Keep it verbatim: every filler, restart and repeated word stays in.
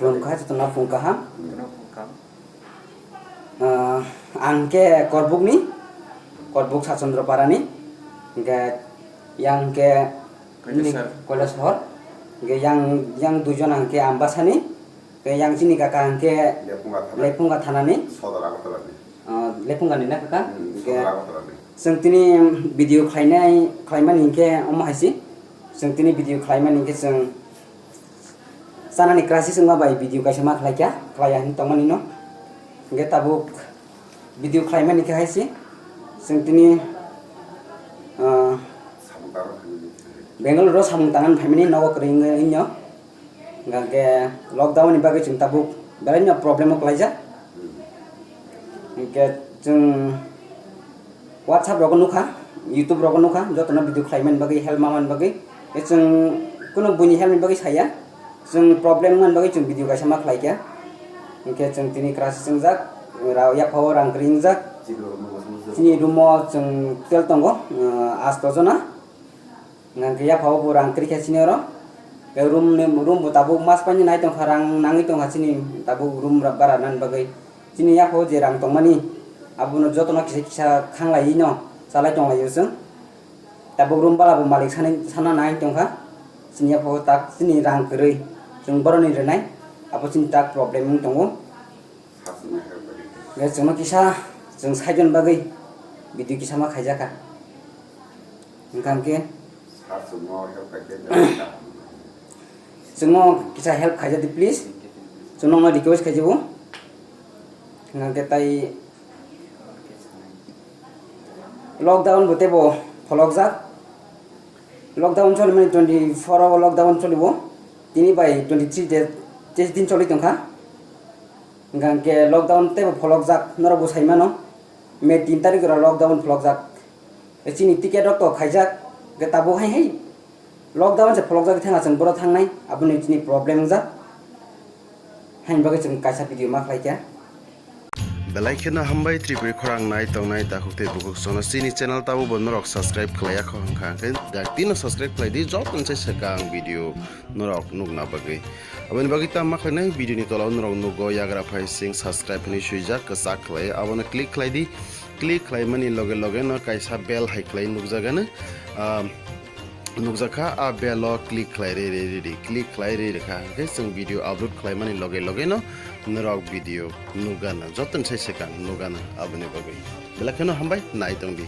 Khulumkha, jotono phung kaham. Ah, ang khe Korbukni, Korbuk Sachandra Parani, hingke yang khe Kailasahar. Kailasahar. Hingke yang, yang duijon ang khe Ambasani, hingke yang chini kaka ang khe Lephunga thana. Lephunga thanani. Sodor Agartala ni. Ah, Lephunga ni na kaka? Hmm, hingke Sodor Agartala ni. Chwng tini video khlainai, khlaimani hingke omo haisi. Chwng tini video khlaimani hingke chwng chanani crisis wngma bai video kaisa ma khlaikha, khlaiya hinwi tongmani no. Hingke tabuk video khlaimani khe haisi. Chwng tini, ah, Bangalore o samung tangna phaimani nogo kwrwi wngwi no. Hingke lockdown ni bagwi chwng tabuk belai no problem o kwlaijak. Hingke chwng WhatsApp rogo nukha, YouTube rogo nukha, jotono video khlaimani bagwi, help mamani bagwi. Tei chwng kunu buini help ni bagwi saya, chwng problem wngmani bagwi chwng video kaisa ma khlaikha. Hingke chwng tini crisis wngjak, ra-, yaphao rang kwrwi wngjak. Chini room o chwng tel tongo, ah, asto jona. Hingke yaphao bo rang kwrwi kha chini oro. Tei room ni, room bo tabuk mas paini nai tongkha, rang nangwi tongkha chini tabuk room bara nani bagwi. Chini yaphao je rang tongmani, abono jotono kisa kisa khanglaiwi no chalai tonglaio chwng. Tabuk room bala bo malik sanai, sana nai tongkha. Chini yaphao tak chini rang kwrwi chwng boroni rwnai, abo chini tak problem wng tongo. Hingke chwngno kisa, chwng saijon bagwi video kisa ma khaijakha. Hingkha hingke chwngno kisa help khaijadi, please. Chwngno request khaijago. Hingkha hingke tai lockdown bo teibo pholokjak. Lockdown cholimani twenty four o lockdown cholibo. Tini bai twenty three de, teis din choli tongkha. Hingkha hingke lockdown teibo pholokjak, norok bo sai mano. May tin tarik jora lockdown pholokjak. Chini ticket rok to khaijak, hingke tabuk hai hai lockdown se pholokjak thangna chwng boro thangnai, aboni chini problem wngjak. Haini bagwi chwng kaisa video ma khlaikha. Belai kheno hambai Tripuri khorang nai tongnai takhuk tei bukhuk sono chini channel tabuk bo norok subscribe khlaiya kho hwnkha hwnkhe daktino subscribe khlai di, joto se swkang video norok nukna bagwi. Aboni bagwi tamo khlainai video ni tola o norok nugo yagra phai sing subscribe hinwi swijak kwchak khlai, abono click khlai di. Click khlaimani loge loge no kaisa bell hai khlai nukjagano. Ah, nukjakha, a bell o click khlai ri ri ri ri, click khlai ri ri kha. Hwnkhe chwng video upload khlaimani loge loge no norok video nukgana, joto ni sai swkang nukgana aboni bagwi. Belai kheno hambai, nai tong di.